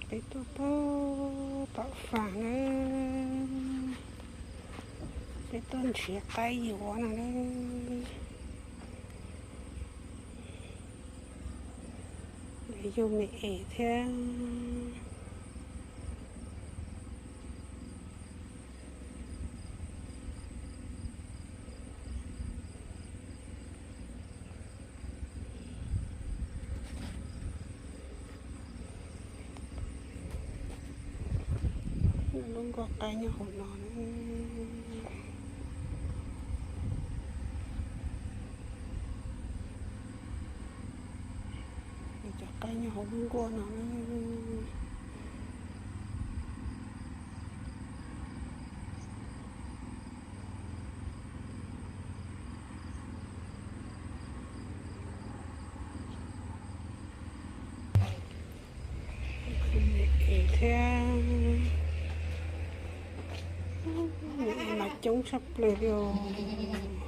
Peb tuaj pem tom faj na, peb tuaj nrhiav qaib yuav no na. Yug me es thiab. Lub nkuaj qaib nyob hauv no. Cov qaib nyob hauv lub nkuaj no. Thiab, mas coob tshaj plaws li os.